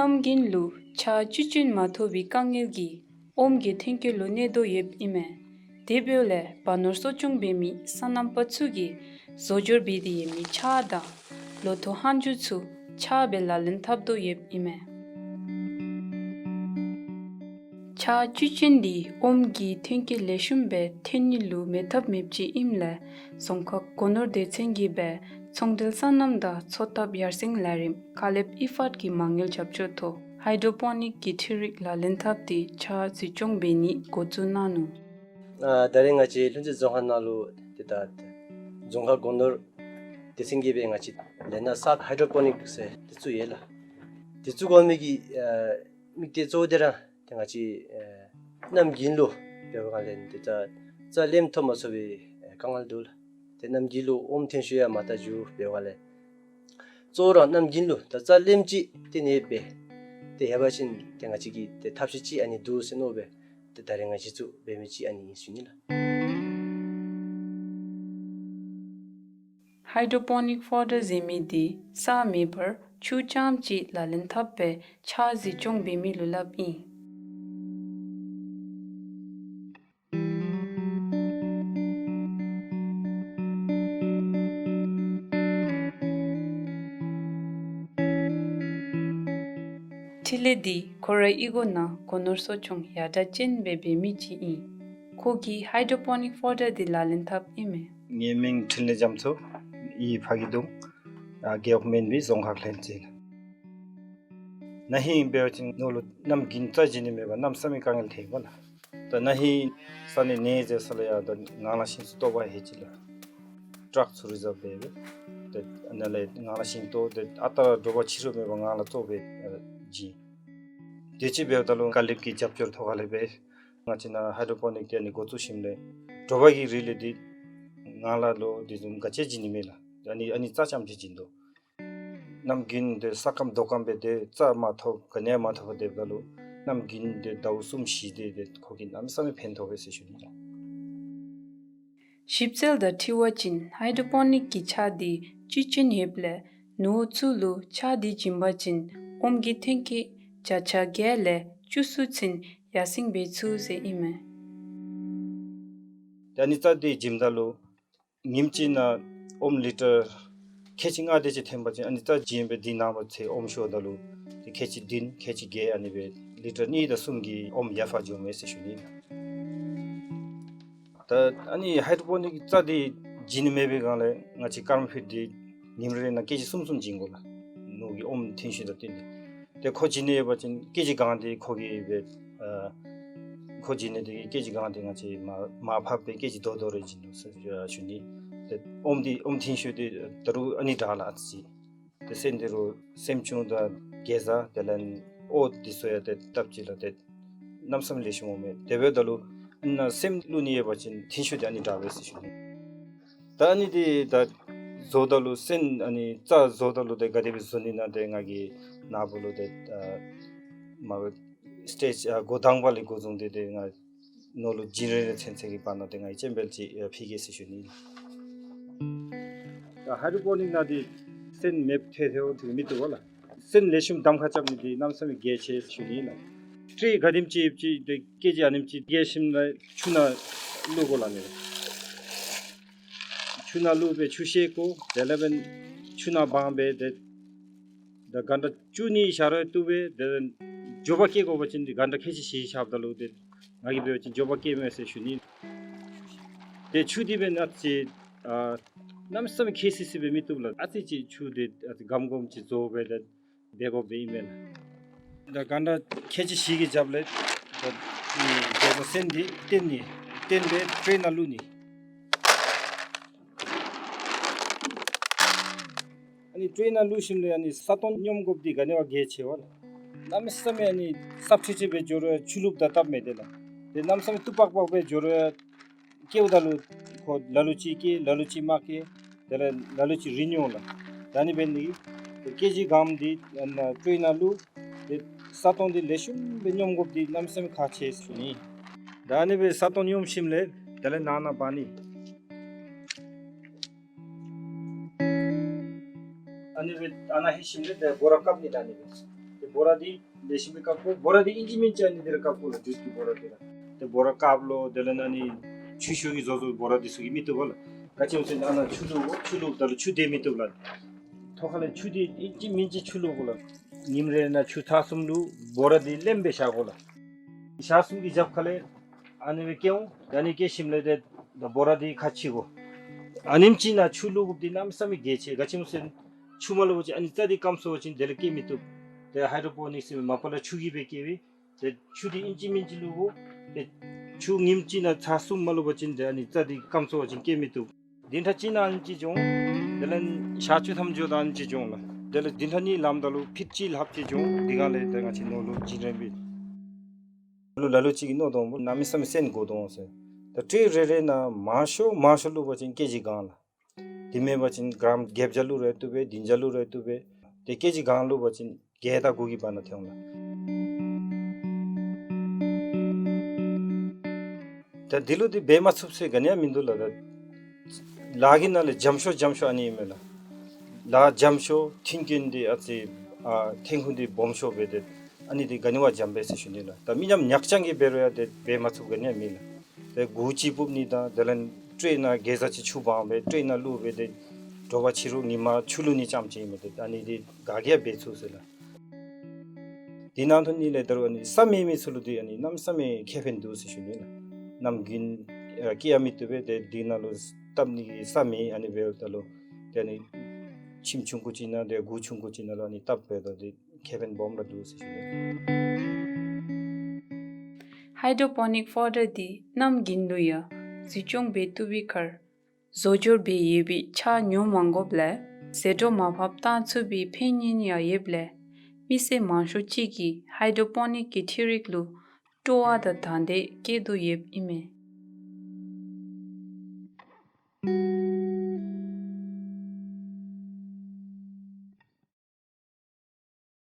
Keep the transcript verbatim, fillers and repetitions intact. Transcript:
ཨོམ་རྒྱན་ལུ་ཕྱག་བཅུ་བྱོན་མ་ཐོབ་པའི་དཀའ་ངལ་གྱིས་ཨོམ་གྱི་ཐོན་སྐྱེད་ལུ་གནོད་དོ་ཡོདཔ་ཨིན་མས། དེ་འབདཝ་ལས་བ་ནོར་གསོ་སྐྱོང་འབད་མི་སོ་ནམ་པ་ཚུ་གིས་བཟོ་སྦྱོར་འབད་དེ་ཡོད་མི་ཕྱག་དང་ལོ་ཐོག་ལྷག་མཇུག་ཚུ་ཕྱག་སྦེ་ལག་ལེན་འཐབ་དོ་ཡོདཔ་ཨིན་མས། ཕྱག་བཅུ་བྱོན་འདི་ཨོམ་གྱི་ཐོན་སྐྱེད་ལེགས་ཤོམ་སྦེ་ཐོན་ནི་ལུ་མེད་ཐབས་མེདཔ་ཅིག་ཨིནམ་ལས་རྫོང་ཁག་སྒོ་ནོར་སྡེ་ཚན་གྱིས་སྦེ་ཚོང་འབྲེལ་སོ་ནམ་དང་འཚོ་ཐབས་ཡར་སེང་ལས་རིམ་ཀ་ལེབ་ཨི་ཕཊ་ཀྱི་མ་དངུལ་རྒྱབ་སྐྱོར་ཐོག་ཧའི་ཌོ་པོ་ནིཀ་གི་འཕྲུལ་རིག་ལག་ལེན་འཐབ་སྟེ་ཕྱག་འཛིན་སྐྱོང་འབད་ནི་འགོ་བཙུགས་གནང་ནུག། ཨ་ད་རེས་ང་བཅས་ལྷུན་རྩེ་རྫོང་ཁག་ནང་ལུ་ཏེ་ད་རྫོང་ཁག་སྒོ་ནོར་སྡེ་ཚན་གྱིས་སྦེ་ང་བཅས་ལས་སྣ་གསརཔ་ཧའི་ཌོ་པོ་ནིཀ་ཟེར་དེ་བཙུགས་ཡོད་ལགས། དེ་བཙུགས་དགོ་མི་གི་ཨ་དམིགས་གཏད་གཙོ་བོ་དེ་ར་ཏེ་ང་བཅས་ཨ་གནམ་རྒྱུན་ལུ་འབད་བའི་སྒང་ལས་ཏེ་རྩ་རྩ་ལེནམ་ཐོབ་མ་ཚུགས་པའི་ཨ་དཀའ་ངལ་འདུག་ལགས། ཏེ་གནམ་རྒྱུན་ལུ་ཨོམ་ཐོན་ཤུགས་ཡང་མར་ལྟ་འགྱོ་འབད་བའི་སྒང་ལས་གཙོ་བོ་ར་གནམ་རྒྱུན་ལུ་ད་རྩ་ལེནམ་ཅིག་ཏེ་ནེ་སྦེ་ཏེ་ཡོད་པ་ཅིན་ཏེ་ང་བཅས་ཀྱི་ཏེ་ཐབས་ཤེས་ཅིག་ཨ་ནི་འདུག་ཟེར་མནོ་སྦེ་ཏེ་ད་རེས་ང་བཅས་བཙུགས་འབད་མི་ཅིག་ཨ་ནི་ཨིན་ཞུ་ནི་ལགས། ཧའི་ཌོ་པོ་ནིཀ་ཕོ་ཌར་ཟེར་མི་འདི་ས་མེད་པར་ཆུ་རྐྱངམ་ཅིག་ལག་ལེན་འཐབ་སྦེ་ཕྱག་འཛིན་སྐྱོང་འབད་མི་ལུ་སླབ་ཨིན། འཕྲིན་ལས་འདི་ཁོ་རའི་གཡུས་སྒོ་ནང་སྒོ་ནོར་གསོ་སྐྱོང་ཡར་དྲག་ཅན་སྦེ་འབད་མི་ཅིག་ཨིན། ཁོ་གིས་ཧའི་ཌོ་པོ་ནིཀ་ཕོ་ཌར་འདི་ལག་ལེན་འཐབ་ཨིན་མས། ངེའི་མིང་འཕྲིན་ལས་རྒྱ་མཚོ། ཡུལ་ཕ་གི་གདོང་། ཨ་རྒེད་འོག་མོན་སྦིས། རྫོང་ཁག་ལྷུན་རྩེ། ན་ཧིང་འབད་བ་ཅིན་ནོར་ལུ་གནམ་རྒྱུན་རྩྭ་བྱིན་ནི་མེད་པར་གནམ་མེད་ས་མེད་དཀའ་ངལ་ཐོན་གོ་ལགས། ད་ན་ཧིང་ས་གནས་ནེ་ཟེར་ས་ལས་ཡར་ད་ངང་ལག་ཤིང་ཚུ་བཏོག་པར་ལྷོད་ཅི་ལགས། ཊཱག་ཚུ་རི་ཛརབ་འབད་སྦེ། ཏེ་ཨ་ནཱ་ལས་ངང་ལག་ཤིང་བཏོག་སྟེ་ཨ་རྟག་ར་དྲོ་པ་ཕྱི་རུ་མེད་པར་ངང་ལག་བཙོ་སྦེ་ཨ་བྱིན། དེ་ཅིག་འབདཝ་ད་ལུ་ཀ་ལེབ་ཀྱི་རྒྱབ་སྐྱོར་ཐོག་ཁ་ལས་སྦེ་ང་བཅས་ནཱ་ཧའི་ཌོ་པོ་ནིཀ་དེ་ཨ་ནི་འགོ་བཙུགས་ཞིནམ་ལས་དྲོ་པ་གི་རིགས་ལས་འདི་ངང་ལག་ལུ་དེ་བཟུམ་ག་ཅི་བྱིན་ནི་མེད་ལགས། ཨ་ནི་ཨ་ནི་རྩྭ་རྐྱངམ་ཅིག་བྱིན་དོ། གནམ་རྒྱུན་དེ་ས་སྐམ་རྡོ་སྐམ་སྦེ་དེ་རྩྭ་མ་ཐོབ་ག་ནི་ཡང་མ་ཐོབ་པར་སྡོདཔ་ད་ལུ་གནམ་རྒྱུན་དེ་ཟླཝ་གསུམ་བཞི་དེ་དེ་ཁོ་གིས་གནམ་མེད་ས་མེད་ཕན་ཐོགས་པས་ཟེར་ཞུ་ནི་ལགས། ཞིབ་འཚོལ་དང་འཁྲིལ་བ་ཅིན་ཧའི་ཌོ་པོ་ནིཀ་གི་ཕྱག་འདི་བཅུ་བྱོན་ཡོདཔ་ལས་ནོར་ཚུ་ལུ་ཕྱག་འདི་བྱིན་པ་ཅིན་ཨོམ་གྱི་ཐོན་སྐྱེད་བརྒྱ་ཆ་བརྒྱད་ལས་བཅུ་གསུམ་ཚུན་ཡར་སེང་འབད་ཚུགས་ཟེར་ཨིན་མས། ད་ཨ་ནི་རྩྭ་འདི་བྱིནམ་ད་ལུ་ཉིནམ་གཅིག་ནང་ཨོམ་ལི་ཊར་ཁལ་གཅིག་ལྔ་དེ་ཅིག་ཐོན་པ་ཅིན་ཨ་ནི་རྩྭ་བྱིན་སྦེ་འདི་ནངས་པ་ཚེ་ཨོམ་ཤོརཝ་ད་ལུ་ཏེ་ཁལ་གཅིག་བདུན་ཁལ་གཅིག་བརྒྱད་ཨ་ནི་སྦེ་ལི་ཊར་གཉིས་དང་གསུམ་གྱི་ཨོམ་ཡར་འཕར་འགྱོཝ་མས་ཟེར་ཞུ་ནི་ལགས། ད་ཨ་ནི་ཧའི་ཌོ་པོ་ནིཀ་རྩྭ་འདི་བྱིན་ནི་མེད་པའི་སྒང་ལས་ང་བཅས་ཀར་མ་ཕིཌ་འདི་ཉིནམ་རེ་ནང་ཀེ་ཇི་གསུམ་གསུམ་བྱིན་དགོ་ལགས། ནོར་གྱི་ཨོམ་ཐོན་ཤུགས་དང་བསྟུན་ཏེ། ཏེ་ཁོ་བྱིན་ནི་ཡོད་པ་ཅིན་ཀེ་ཇི་གང་དེ་ཁོ་གིས་སྦེ་ཨ་ཁོ་བྱིན་ནི་དེ་གིས་ཀེ་ཇི་གང་དེ་ང་བཅས་མར་མར་ཕབ་སྦེ་ཀེ་ཇི་དོ་དོ་རེ་བྱིན་དོ་ཟེར་ཞུ་ནི། ཏེ་ཨོམ་འདི་ཨོམ་ཐོན་ཤུགས་དེ་ད་རུང་ཨ་ནི་དྲག་ལགས་ཨ་ཙི་ཅིག། ཏེ་སོན་འདི་རུང་སྲནམ་ཆུང་དང་གེ་ཛ་དེ་ལས་ཨོ་འདི་ཚུ་ཡང་ཏེ་བཏབ་ཅི་ལགས། ཏེ་གནམ་མེད་ས་མེད་ལེགས་ཤོམ་འོང་མས། དེ་འབདཝ་ད་ལུ་ཨ་ནཱ་སྲནམ་བླུག་ནི་ཡོད་པ་ཅིན་ཐོན་ཤུགས་དེ་ཨ་ནི་དྲག་པས་ཟེར་ཞུ་ནི། ད་ཨ་ནི་འདི་ད་བཟོཝ་ད་ལུ་སོན་ཨ་ནི་རྩྭ་བཟོཝ་ད་ལུ་ཏེ་ག་དེ་སྦེ་བཟོ་ནི་ཨིན་ན་ཏེ་ང་གིས་ནཱ་བུ་ལུ་ཏེ་ཨ་མ་སི་ཊེཇ་ཨ་འགོ་དང་པ་ལས་འགོ་བཟུང་སྟེ་ཏེ་ང་ནོར་ལུ་བྱིན་རན་རན་ཚུན་ཚོད་ཀྱི་བར་ན་ཏེ་ང་གིས་སྤྱན་འབུལ་ཅིག་ཨ་ཕུལ་གེ་ཟེར་ཞུ་ནི། ད་ཧའི་ཌོ་པོ་ནིཀ་ནང་འདི་སོན་མེདཔ་ཐལ་ཐལཝ་འདི་མི་བཏུབ་པས་ལགས། སོན་ལེགས་ཤོམ་གདམ་ཁ་རྐྱབ་ནི་འདི་གནམ་མེད་ས་མེད་གལ་ཆེ་ཞུ་ནི་ལགས། ཊྲེ་ག་དེམ་ཅིག་ཡོད་ཅི་ཏེ་ཀེ་ཇི་ཨ་ནེམ་ཅིག་བཀལ་ཞིནམ་ལས་ཆུ་ནང་བླུག་དགོ་ལགས་ནི། ཆུ་ནང་བླུག་སྦེ་ཆུ་བཤལ་དགོ། དེ་ལས་འབདན་ཆུ་ནང་སྦང་སྦེ་ཏེ་ད་གྷན་ཊ་བཅུ་གཉིས་བཞག་རུང་བཏུབ་པས། དེ་ལས་མགྱོགས་པ་སྐྱེ་དགོ་པ་ཅིན་ཏེ་གྷན་ཊ་ཁལ་གཅིག་བཞི་བཞགཔ་ད་ལུ་ཏེ་ང་གིས་འབད་བ་ཅིན་མགྱོགས་པ་སྐྱེཝ་མས་ཟེར་ཞུ་ནི། ཏེ་ཆུ་འདི་འབདན་ཨ་ཙི་ཨ་གནམ་མེད་ས་མེད་ཁ་སིང་སིང་སྦེ་མི་བཏུབ་ལགས། ཨ་ཙི་ཅིག་ཆུ་འདི་ཨ་ཙི་སྒམ་སྒོམ་ཅིག་བཟོ་སྦེ་ད་འབད་དགོཔ་སྦེ་ཨིན་མས་ལགས། ད་གྷན་ཊ་ཁལ་གཅིག་བཞི་གི་རྒྱབ་ལས་ད་ཨེ་དེ་ཚུ་སོན་འདི་བཏོན་ནི། བཏོན་སྦེ་ཊྲེ་ནང་བླུག་ནི། ཨ་ནི་ཊྲེ་ནང་བླུག་ཞིནམ་ལས་ཨ་ནི་ས་སྟོང་སྙོམས་དགོཔ་འདི་ག་ནི་བ་གལ་ཆེ་བས་ལགས། གནམ་མེད་ས་མེད་ཨ་ནི་སྲབ་ཁྲི་ཁྲི་སྦེ་འགྱོ་རུང་ཆུ་བླུགཔ་དང་སྟབས་མི་བདེ་ལགས། ཏེ་གནམ་མེད་ས་མེད་སྟུག་པག་པག་སྦེ་འགྱོ་རུང་སྐྱེཝ་ད་ལུ་ཁོ་ལ་ལུ་ཅིག་སྐྱེ་ལ་ལུ་ཅིག་མ་སྐྱེ། དེ་ལས་ལ་ལུ་ཅིག་རིལ་འོང་ལགས། ད་ཨ་ནི་འབད་ནི་ཏེ་ཀེ་ཇི་སྒམ་འདི་ཨ་ནཱ་ཊྲེ་ནང་བླུག། ཏེ་ས་སྟོང་འདི་ལེགས་ཤོམ་སྦེ་སྙོམས་དགོཔ་འདི་གནམ་མེད་ས་མེད་ཁག་ཆེ་ཟེར་ཞུ་ནི། ད་ཨ་ནི་སྦེ་ས་སྟོང་སྙོམས་ཞིནམ་ལས་དེ་ལས་ནང་ན་སྦ་ནི། ཨ་ནི་སྦེ་ཨ་ནཱ་ལྷོད་ཞིནམ་ལས་ཏེ་སྒོ་ར་བཀབ་ནི། ད་ཨ་ནི་སྦེ་ཏེ་ བོ་ར་འདི་ལེགས་ཤོམ་སྦེ་བཀབ་དགོ། བོ་ར་འདི་ཨིན་ཅི་མིན་ཅི་ཨ་ནི་འདི་ར་བཀབ་དགོ་ལགས། འབྲུག་གི་བོ་ར་འདི་ར། ཏེ་བོ་ར་བཀབ་ལོ། དེ་ལས་ཨ་ནི་ཆུ་ཤོར་གྱི་བཟོ་བཟོཝ་བོ་ར་འདི་ཚུ་གིས་མི་བཏུབ་པས་ལགས། ག་ཅི་སྨོ་ཟེར་ཨ་ནཱ་ཆུ་བླུག་དགོ། ཆུ་བླུགཔ་ད་ལུ་ཆུ་དེ་མི་བཏུབ་ལགས། ཐོག་ཁ་ལས་ཆུ་འདི་ཨིན་ཅི་མིན་ཅི་ཆུ་བླུག་དགོ་ལགས། ཉིནམ་རེ་ནང་ཆུ་ཚར་གསུམ་བླུག། བོ་ར་འདི་ལེནམ་སྦེ་བཞག་དགོ་ལགས། ཞག་གསུམ་གྱི་རྒྱབ་ཁ་ལས་ཨ་ནི་སྦེ་བསྐྱལ་འོང་། ཨ་ནི་བསྐྱལ་ཞིནམ་ལས་ཏེ་ད་བོ་ར་འདི་ཁ་ཕྱེ་དགོ། ཨ་ནེམ་ཅིག་ནང་ཆུ་བླུག་དགོཔ་འདི་གནམ་མེད་ས་མེད་གལ་ཆེ། ག་ཅི་སྨོ་ཟེར་ཆུ་མ་བླུག་པ་ཅིན་ཨ་ནི་རྩྭ་འདི་སྐམ་སོང་པ་ཅིན་དེ་ལས་སྐྱེ་མི་བཏུབ། ཏེ་ཧའི་ཌོ་པོ་ནིཀསི་ཟེར་མི་མ་པ་ལས་ཆུ་གིས་སྦེ་སྐྱེ་བས། ཏེ་ཆུ་འདི་ཨིན་ཅི་མིན་ཅི་བླུག་དགོ། ཏེ་ཆུ་ཉིནམ་གཅིག་ནང་ཚར་གསུམ་མ་བླུག་པ་ཅིན་ཏེ་ཨ་ནི་རྩྭ་འདི་སྐམ་སོང་པ་ཅིན་སྐྱེ་མི་བཏུབ། བདུན་ཕྲག་གཅིག་ནང་ཨ་ནེམ་ཅིག་འགྱོ་འོང་། དེ་ལས་ཞག་བཅུ་ཐམ་འགྱོཝ་ད་ཨ་ནེམ་ཅིག་འགྱོ་འོང་ལགས། དེ་ལས་བདུན་ཕྲག་གཉིས་ལངམ་ད་ལུ་ཕིཊ་གཅིག་ལྷགཔ་ཅིག་འགྱོ་འོང་། དེ་སྒང་ལས་ཏེ་ང་བཅས་ནོར་ལུ་བྱིན་རན་པས། ལུ་ལ་ལུ་ཅིག་གིས་མནོ་དོ་འོང་གནམ་མེད་ས་མེད་སོན་དགོ་དོ་འོང་ཟེར། ད་ཊེ་རེ་རེ་ནང་མང་ཤོས་མང་ཤོས་བླུག་པ་ཅིན་ཀེ་ཇི་གང་ལགས། དེ་མེན་པ་ཅིན་གྲམ་བརྒྱད་བརྒྱ་བླུག་རུང་བཏུབ་པས། བདུན་བརྒྱ་བླུག་རུང་བཏུབ་པས། ཏེ་ཀེ་ཇི་གང་བླུག་པ་ཅིན་བརྒྱད་དང་དགུ་གི་བར་ན་ཐོན་འོང་ལགས། ད་འདི་ལུ་འདི་འབད་མ་ཚུགས་ཟེར་ག་ནི་ཡང་མིན་འདུག་ལགས། ད་ལཱ་གི་ནང་ལས་འཇམ་ཤོས་འཇམ་ཤོས་ཨ་ནི་ཨིན་མས་ལགས། ལཱ་འཇམ་ཤོས་མཐུན་རྐྱེན་འདི་ཨ་ཙི་ཨ་ཐོན་ཁུངས་འདི་སྦོམ་ཤོས་འབད་དེ་ཨ་ནི་འདི་ག་ནི་བ་འཇམ་པས་ཟེར་ཞུ་ནི་ལགས། ད་མི་ཉམ་ཉག་ཅང་གིས་འབད་རུང་ཡང་ཏེ་འབད་མ་ཚུགས་ག་ནི་ཡང་མེད་ལགས། ཏེ་གུར་ཅིག་ཕུབ་ནི་དང་དེ་ལས་ཊེ་ནང་གེ་ཟ་ཅིག་ཆུ་སྦང་སྦེ་ཊེ་ནང་བླུགས་སྦེ་ཏེ་དྲོ་པ་ཕྱི་རུ་ཉིན་མ་ཆུ་བླུག་ནི་རྐྱངམ་ཅིག་ཨིན་མས། ཏེ་ཨ་ནི་འདི་ག་གིས་ཡང་འབད་ཚུགས་ཟེར་ལགས། དེ་ནང་དོན་ནི་ལས་ད་རུང་ཨ་ནི་ས་མེད་མི་ཚུ་ལུ་འདི་ཨ་ནི་གནམ་མེད་ས་མེད་ཁེ་ཕན་འདུག་ཟེར་ཞུ་ནི་ལགས། གནམ་དགུན་ཨ་སྐྱེ་ཡང་མི་བཏུབ་པས། ཏེ་དེ་ནང་ལུ་བཏབ་ནི་གི་ས་མེད། ཨ་ནི་འབདཝ་ད་ལུ་ཏེ་ཨ་ནི་ཁྱིམ་ཆུང་ཀུ་ཅིག་ནང་ཏེ་གུར་ཆུང་ཀུ་ཅིག་ནང་ལུ་ཨ་ནི་བཏབ་འབདཝ་ད་འདི་ཁེ་ཕན་སྦོམ་ར་འདུག་ཟེར་ཞུ་ནི། ཧའི་ཌོ་པོ་ནིཀ་ཕོ་ཌར་འདི་གནམ་དགུན་ལུ་ཡང་འཛུགས་སྐྱོང་འབད་བཏུབ་པའི་ཁར་བཟོ་སྦྱོར་འབད་ཡོད་པའི་ཆར་ཉོ་མ་དགོཔ་ལས་ཟད་འགྲོ་མར་ཕབ་བཏང་ཚུགས་པའི་ཕན་ཡོན་ཡང་ཡོདཔ་ལས་མི་སེར་མང་ཤོས་ཅིག་གིས་ཧའི་ཌོ་པོ་ནིཀ་གི་འཕྲུལ་རིག་ལུ་སྤྲོ་བ་དང་དང་འདོད་བསྐྱེད་དོ་ཡོདཔ་ཨིན་མས།